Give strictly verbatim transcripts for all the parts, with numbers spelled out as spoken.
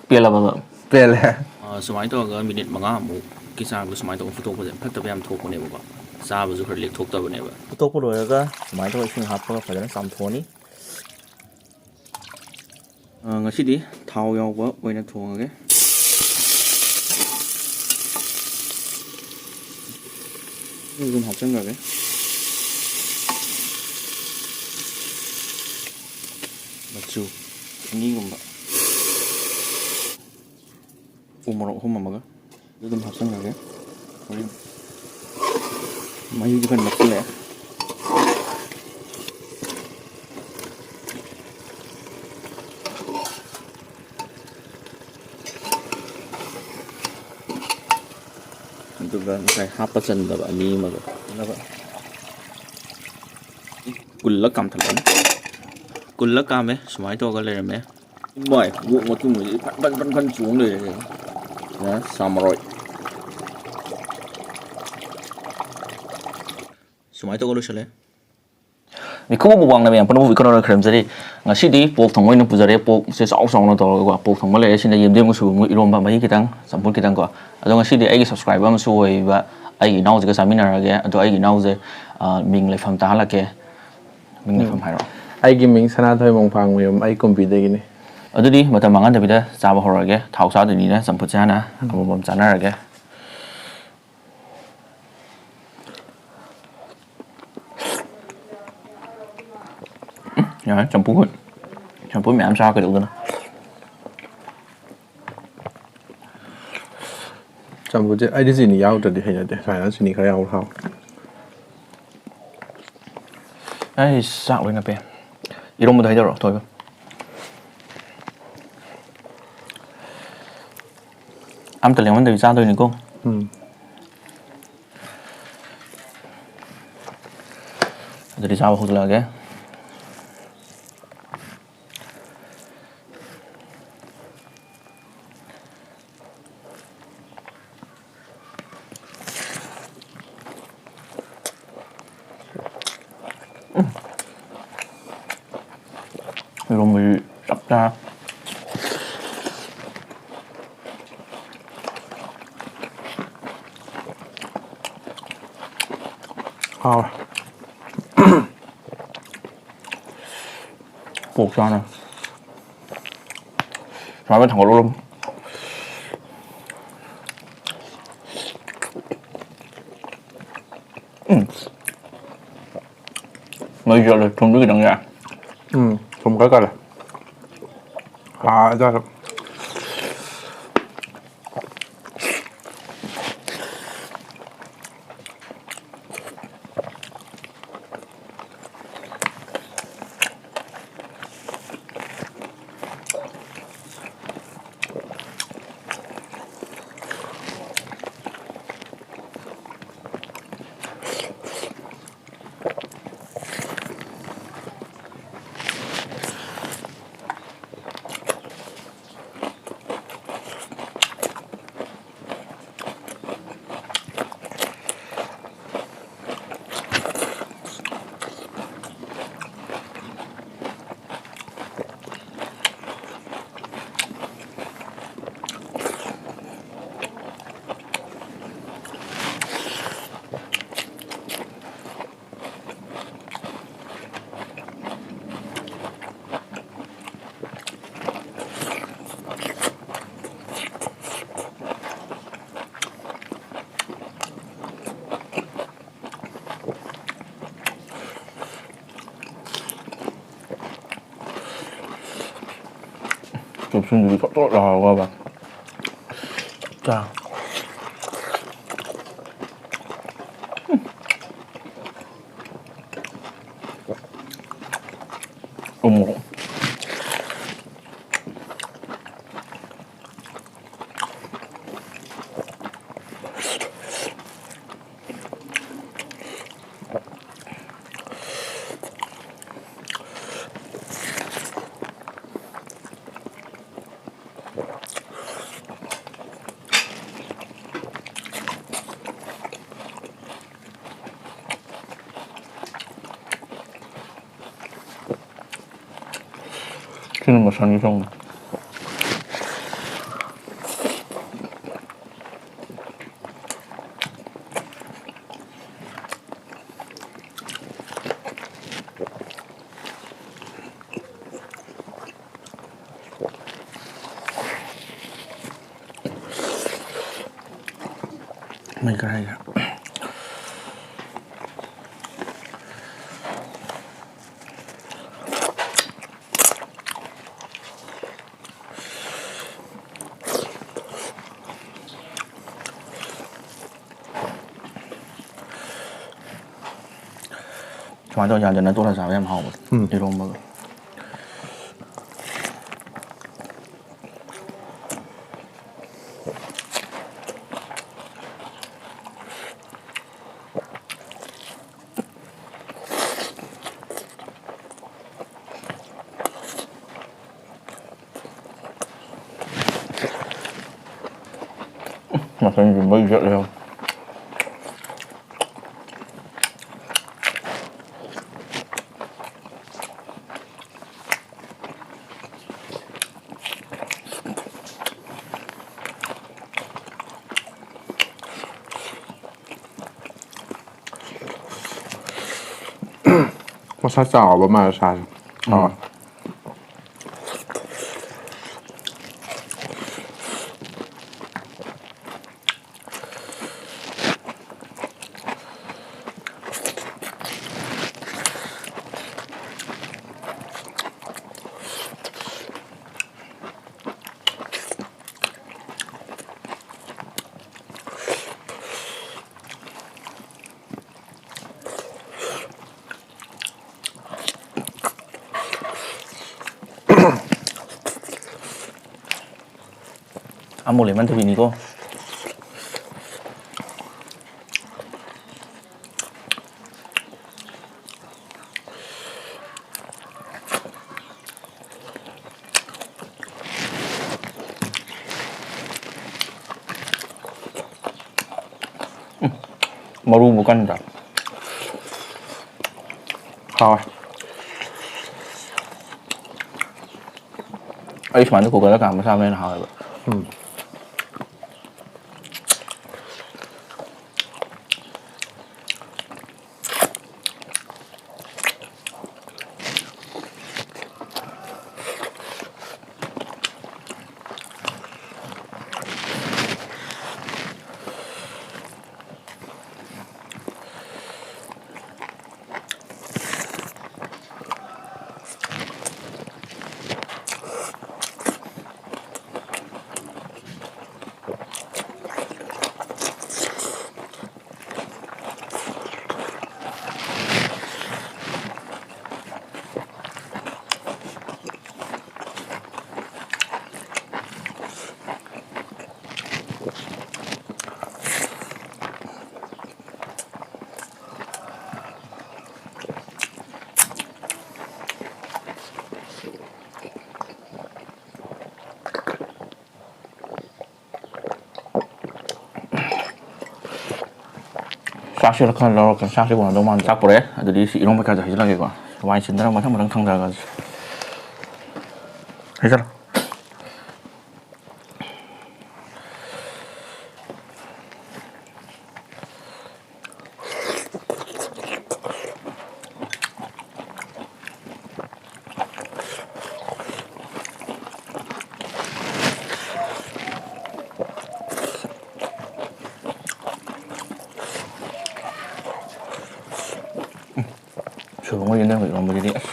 ꯄꯦꯜꯂꯕꯕ? ꯄꯦꯜꯂꯦ꯫ ꯑ, ꯁꯨꯃꯥꯏꯅ ꯇꯧꯔꯒ ꯃꯤꯅꯤꯠ ꯃꯉꯥꯃꯨꯛꯀꯤ ꯆꯥꯡꯗ ꯁꯨꯃꯥꯏꯅ ꯇꯧꯔꯒ ꯐꯨꯠꯇꯣꯛꯄꯁꯦ ꯐꯠꯇꯕ ꯌꯥꯝ ꯊꯣꯛꯄꯅꯦꯕꯀꯣ꯫ ꯆꯥꯕꯁꯨ ꯈꯔ ꯂꯦꯛꯊꯣꯛꯇꯕꯅꯦꯕ꯫ ꯐꯨꯠꯇꯣꯛꯄ ꯂꯣꯏꯔꯒ ꯁꯨꯃꯥꯏꯅ ꯇꯧꯔꯒ ꯏꯁꯤꯡ ꯍꯥꯞꯄꯒ ꯐꯖꯅ ꯆꯥꯝꯊꯣꯛꯑꯅꯤ꯫ ꯑ, ꯉꯁꯤꯗꯤ ꯊꯥꯎ ꯌꯥꯎꯕ ꯑꯣꯏꯅ ꯊꯣꯡꯉꯒꯦ꯫ ꯑꯗꯨꯝ ꯍꯥꯞꯆꯤꯟꯈ꯭ꯔꯒꯦ꯫ ꯃꯆꯨ ꯑꯅꯤꯒꯨꯝꯕ꯫ ꯎ ꯃꯣꯔꯣꯛ ꯑꯍꯨꯝ ꯑꯃꯒ ꯑꯗꯨ ꯑꯗꯨꯝ ꯍꯥꯞꯆꯤꯟꯈ꯭ꯔꯒꯦ꯫ ꯍꯣꯔꯦꯟ ꯃꯍꯤꯁꯨ ꯈꯔ ꯅꯛꯁꯤꯜꯂꯛꯑꯦ꯫ ꯑꯗꯨꯒ ꯉꯁꯥꯏ ꯍꯥꯞꯄ ꯆꯟꯗꯕ ꯑꯅꯤ ꯑꯃꯒ ꯐꯖꯅꯕ ꯀꯨꯜꯂ ꯀꯥꯝꯊꯠꯂꯅꯤ꯫ ꯀꯨꯜꯂ ꯀꯥꯝꯃꯦ, ꯁꯨꯃꯥꯏꯅ ꯇꯧꯔꯒ ꯂꯩꯔꯝꯃꯦ꯫ ꯏꯃꯥꯏ, ꯑꯣꯛ ꯃꯇꯨꯝꯒꯁꯦ ꯐꯟ ꯐꯟ ꯐꯟ ꯐꯟ ꯆꯣꯡ ꯂꯩꯔꯦ꯫ ꯁꯥ ꯃꯔꯣꯏ꯫ ꯁꯨꯃꯥꯏꯅ ꯇꯧꯔꯒ ꯂꯣꯏꯁꯤꯜꯂꯦ꯫ ꯃꯤꯈꯨꯕ ꯃꯨꯛꯕꯥꯡꯅ ꯃꯌꯥꯝ ꯄꯨꯝꯅꯃꯛꯄꯨ ꯏꯀꯥꯏ ꯈꯨꯝꯅꯔ ꯈꯔꯝꯖꯔꯤ꯫ ꯉꯁꯤꯗꯤ ꯄꯣꯛ ꯊꯣꯡꯕ ꯑꯣꯏꯅ ꯄꯨꯖꯔꯦ꯫ ꯄꯣꯛꯁꯦ ꯆꯥꯎ ꯆꯥꯎꯅ ꯇꯧꯔꯒꯀꯣ, ꯄꯣꯛ ꯊꯣꯡꯕ ꯂꯩꯔꯦ꯫ ꯁꯤꯅ ꯌꯦꯟꯗꯦꯝꯒ ꯁꯣꯏꯕꯨꯝꯒ ꯏꯔꯣꯝꯕ, ꯃꯍꯤ ꯈꯤꯇꯪ, ꯆꯝꯐꯨꯠ ꯈꯤꯇꯪꯀꯣ꯫ ꯑꯗꯣ ꯉꯁꯤꯗꯤ ꯑꯩꯒꯤ subscriber ꯑꯃꯁꯨ ꯑꯣꯏꯕ ꯑꯩꯒꯤ ꯏꯅꯥꯎꯁꯤꯒ ꯆꯥꯃꯤꯟꯅꯔꯒꯦ꯫ ꯑꯗꯣ ꯑꯩꯒꯤ ꯏꯅꯥꯎꯁꯦ, ꯑ, ꯃꯤꯡ ꯂꯩꯐꯝ ꯇꯥꯍꯜꯂꯛꯀꯦ꯫ ꯃꯤꯡ ꯂꯩꯐꯝ ꯎꯝ꯫ ꯍꯥꯏꯔꯛꯑꯣ꯫ ꯑꯩꯒꯤ ꯃꯤꯡ ꯁꯅꯥꯊꯣꯏ ꯃꯣꯡꯐꯥꯡꯃꯌꯨꯝ, ꯑꯩ ꯀꯨꯝꯕꯤꯗꯒꯤꯅꯤ꯫ ꯑꯗꯨꯗꯤ ꯃꯇꯝ ꯃꯥꯡꯍꯟꯗꯕꯤꯗ ꯆꯥꯕ ꯍꯧꯔꯒꯦ꯫ ꯊꯥꯎ ꯆꯥꯗꯣꯏꯅꯤꯅ ꯆꯝꯐꯨꯠꯁꯦ ꯍꯥꯟꯅ ꯎꯝ꯫ ꯑꯃꯃꯝ ꯆꯥꯅꯔꯒꯦ꯫ ꯎꯝ, ꯌꯥꯔꯦ, ꯆꯝꯐꯨꯠ, ꯆꯝꯐꯨꯠ ꯃꯌꯥꯝ ꯆꯥꯔ ꯀꯩꯗꯧꯗꯣꯏꯅꯣ? ꯆꯝꯐꯨꯠꯁꯦ ꯑꯩꯗꯤ ꯆꯤꯅꯤ ꯌꯥꯎꯗ꯭ꯔꯗꯤ ꯍꯩꯅꯗꯦ, ꯁꯨꯃꯥꯏꯅ ꯆꯤꯅꯤ ꯈꯔ ꯌꯥꯎꯕ ꯍꯥꯎꯋꯦ꯫ ꯑꯩ ꯆꯥꯛ ꯂꯣꯏꯅ ꯄꯦ꯫ ꯏꯔꯣꯝꯕꯗꯣ ꯍꯩꯗꯧꯔꯣ, ꯊꯣꯏꯕ? ꯑꯝꯇ ꯂꯦꯡꯍꯟꯗꯕꯤ ꯆꯥꯗꯣꯏꯅꯤꯀꯣ꯫ ꯎꯝ꯫ ꯑꯗꯨꯗꯤ ꯆꯥꯕ ꯍꯧꯖꯤꯜꯂꯛꯑꯒꯦ꯫ ꯎꯝ꯫ ꯏꯔꯣꯝꯕꯁꯤ ꯆꯞ ꯆꯥ꯫ ꯍꯥꯎꯔꯦ꯫ ꯄꯣꯛ ꯆꯥꯅ ꯁꯨꯃꯥꯏꯅ ꯊꯥꯡꯒꯠꯂꯨꯔꯣ꯫ ꯎꯝ꯫ ꯃꯩ ꯆꯠꯂꯦ꯫ ꯊꯨꯝꯗꯤ ꯈꯤꯇꯪ ꯌꯥꯛꯑꯦ꯫ ꯎꯝ, ꯊꯨꯝ ꯈꯔ ꯀꯜꯂꯦ꯫ ꯍꯥꯎꯔꯦ ꯆꯥꯔꯣ꯫ ꯀꯦꯞꯁꯨꯟꯗꯨꯗꯤ ꯊꯣꯠ ꯊꯣꯠ ꯂꯥꯎꯔꯒꯕ ꯆꯞ ꯆꯥ꯫ ꯎꯃꯣꯔꯣꯛ꯫ ꯁꯤꯅ ꯃꯁꯟꯒꯤ ꯊꯣꯡꯕ꯫ ꯑꯩ ꯈꯔ ꯍꯩꯒꯦ꯫ ꯁꯨꯃꯥꯏꯅ ꯇꯧꯔ ꯌꯥꯟꯁꯤꯟꯅ ꯇꯣꯠꯂ ꯆꯥꯕ ꯌꯥꯝ ꯍꯥꯎꯕꯅꯦ꯫ ꯎꯝ꯫ ꯏꯔꯣꯝꯕꯒ꯫ ꯃꯆꯜꯁꯦ ꯃꯩ ꯆꯠꯂꯦ꯫ ꯃꯁꯥ ꯆꯥꯎꯔꯕ ꯃꯥꯜꯂꯦ ꯁꯥꯁꯦ꯫ ꯎꯝ꯫ ꯍꯥꯎꯋꯦ꯫ ꯑꯃꯨꯛ ꯂꯦꯃꯟ ꯊꯨꯝꯕꯤꯅꯤꯀꯣ꯫ ꯎꯝ, ꯃꯔꯨꯕꯨ ꯀꯟꯗ꯭ꯔꯥ? ꯍꯥꯎꯋꯦ꯫ ꯑꯩ ꯁꯨꯃꯥꯏꯅ ꯀꯨꯀꯔꯗ ꯀꯥꯝꯕ ꯆꯥꯕꯅ ꯍꯦꯟꯅ ꯍꯥꯎꯋꯦꯕ꯫ ꯎꯝ꯫ ꯆꯥꯛꯁꯤꯗ ꯈꯔ ꯂꯧꯔꯒ ꯆꯥꯛꯁꯤ ꯀꯣꯟꯅꯗꯧ ꯃꯥꯟꯗꯦ꯫ ꯆꯥꯛ ꯄꯨꯔꯛꯑꯦ꯫ ꯑꯗꯨꯗꯤ ꯁꯤ ꯏꯔꯣꯝꯕ ꯀꯩꯀꯥꯁꯦ ꯍꯩꯖꯤꯜꯂꯒꯦꯀꯣ꯫ ꯋꯥꯏ ꯆꯤꯟꯗꯅ ꯃꯊꯪ ꯃꯊꯪ ꯊꯥꯡꯗꯔꯒ꯫ ꯍꯩꯖꯜꯂꯣ꯫ ꯁꯣꯏꯕꯨꯝꯒ ꯌꯦꯟꯗꯦꯝꯒ ꯏꯔꯣꯝꯕꯁꯤꯗꯤ ꯑꯁ꯫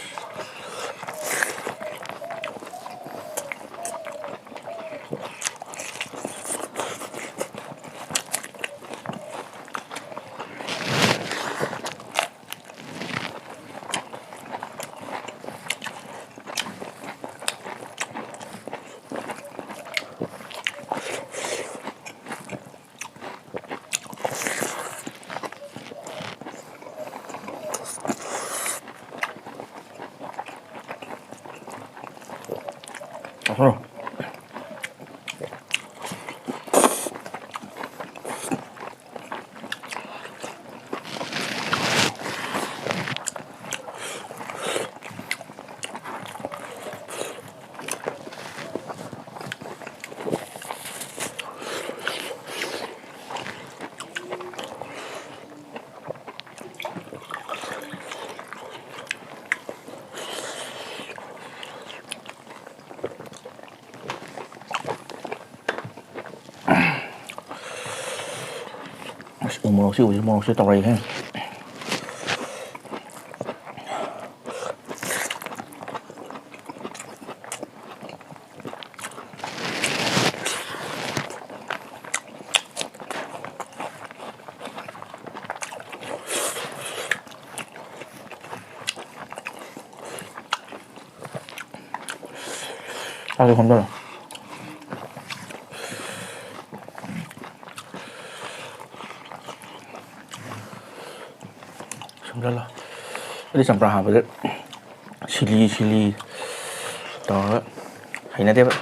ꯑꯍꯣ꯫ ꯑꯁ, ꯎ ꯃꯣꯔꯣꯛꯁꯤ, ꯎ ꯃꯣꯔꯣꯛꯁꯤ ꯇꯧꯔꯛꯏꯍꯦ꯫ ꯆꯥꯛꯁꯦ ꯈꯣꯝꯖꯜꯂꯣ꯫ ꯈꯣꯝꯖꯜꯂꯣ꯫ ꯑꯩꯗꯤ ꯆꯝꯄ꯭ꯔꯥ ꯍꯥꯞꯄꯁꯦ ꯁꯤꯂꯤ ꯁꯤꯂꯤ ꯇꯧꯔꯒ ꯍꯩꯅꯗꯦꯕ꯫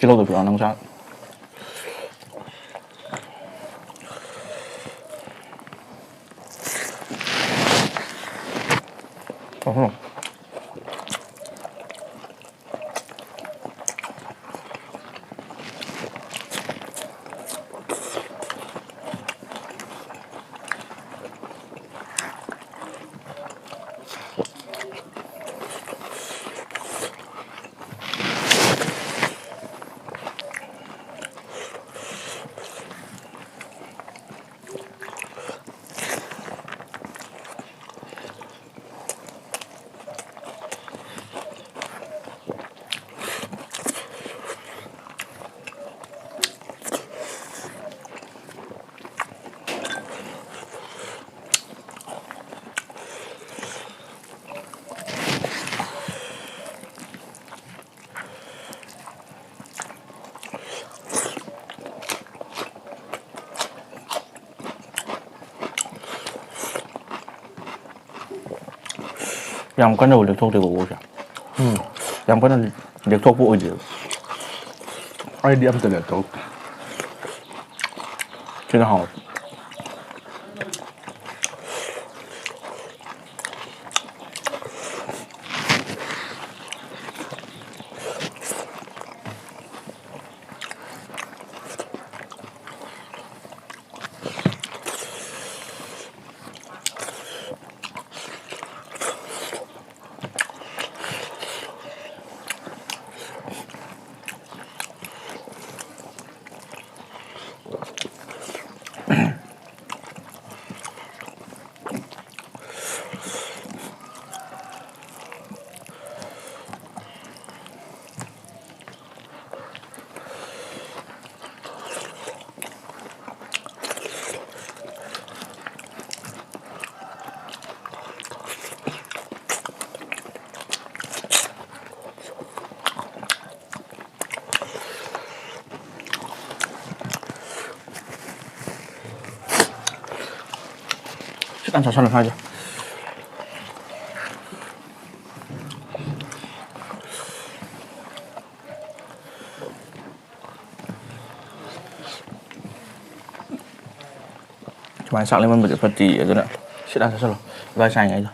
ꯇꯤꯜꯍꯧꯗꯣ ꯄꯤꯔꯛꯑꯣ, ꯅꯪ ꯆꯥ꯫ ꯑꯍꯨꯝ꯫ ꯌꯥꯝ ꯀꯟꯅꯕꯨ ꯂꯦꯛꯊꯣꯛꯇꯦꯀꯣ ꯑꯣꯛꯁꯦ꯫ ꯎꯝ꯫ ꯌꯥꯝ ꯀꯟꯅ ꯂꯦꯛꯊꯣꯛꯄ ꯑꯣꯏꯗꯦꯕ꯫ ꯑꯩꯗꯤ ꯑꯝꯇ ꯂꯦꯛꯊꯣꯛꯇꯦ꯫ ꯁꯤꯅ ꯍꯥꯎꯋꯦ꯫ ꯈꯤꯇꯪ ꯆꯥꯁꯜꯂꯣ ꯁ꯭ꯋꯥꯏꯗ꯫ ꯁꯨꯃꯥꯏꯅ ꯆꯥꯛ ꯂꯦꯝꯍꯟꯕꯁꯦ ꯐꯠꯇꯦ, ꯑꯗꯨꯅ ꯁꯤꯠ ꯅꯥꯟ ꯆꯥꯁꯜꯂꯣ ꯏꯕꯥꯏ ꯆꯥꯏꯉꯩꯗꯣ꯫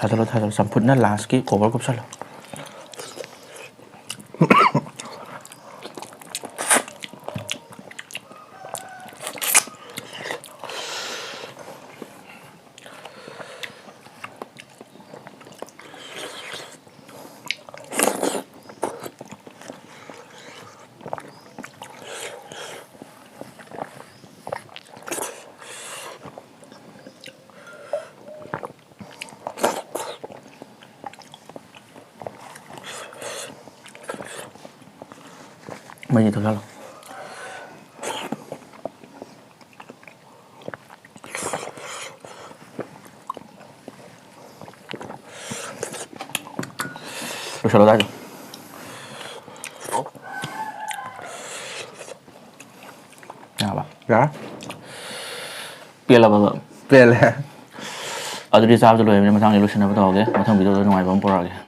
ꯊꯥꯖꯜꯂꯣ, ꯊꯥꯖꯜꯂꯣ, ꯆꯝꯐꯨꯠꯅ ꯂꯥꯁꯀꯤ ꯀꯣꯕꯔ ꯀꯨꯞꯁꯜꯂꯣ꯫ ꯃꯩꯁꯦ ꯊꯛꯆꯜꯂꯣ꯫ ꯂꯣꯏꯁꯜꯂꯣ ꯑꯗꯥꯏꯗꯣ꯫ ꯌꯥꯔꯕ? ꯌꯥꯔꯦ꯫ ꯄꯦꯜꯂꯕꯕ? ꯄꯦꯜꯂꯦ꯫ ꯑꯗꯨꯗꯤ ꯆꯥꯕꯁꯨ ꯂꯣꯏꯔꯕꯅꯤꯅ ꯃꯊꯪꯗꯤ ꯂꯣꯏꯁꯤꯟꯅꯕ ꯇꯧꯔꯒꯦ꯫ ꯃꯊꯪ ꯚꯤꯗꯤꯑꯣꯗ ꯅꯨꯡꯉꯥꯏꯕ ꯑꯃ ꯄꯨꯔꯛꯑꯒꯦ꯫